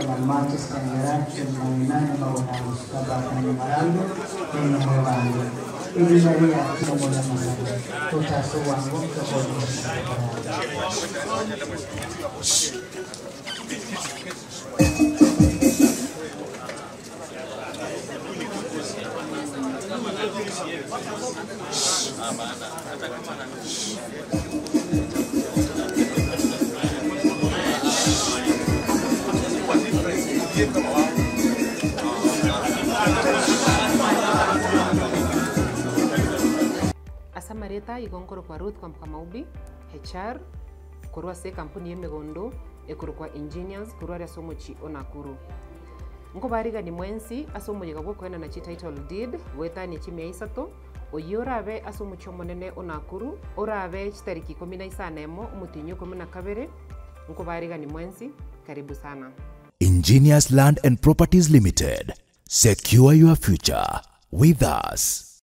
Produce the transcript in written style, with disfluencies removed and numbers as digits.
Nyamache, Sengera, Chemang'ina, Nyamagona, Tabaka, Nyamarambe, na Nyamwebange. Erina ria chiromo ri'amasabo, gocha ase obwango tokonye gosesenia. Ase amarieta igo nkorokwa Ruth Kwamboka Maubi, HR, korwa ase ekampuni y'emegondo ekorokwa Engineers korwa aria ase omochie o Nakuru. Nkobarigani mwensi ase omoyega bw'okoenana chititle deed goetania chimia isato, oyio orabe ase omochie omonene o Nakuru, orabe chitariki ikomi na isano emo omotienyi o ikomi na kabere, nkobarigani mwensi, karibu sana. Engineers Land and Properties Limited, secure your future with us.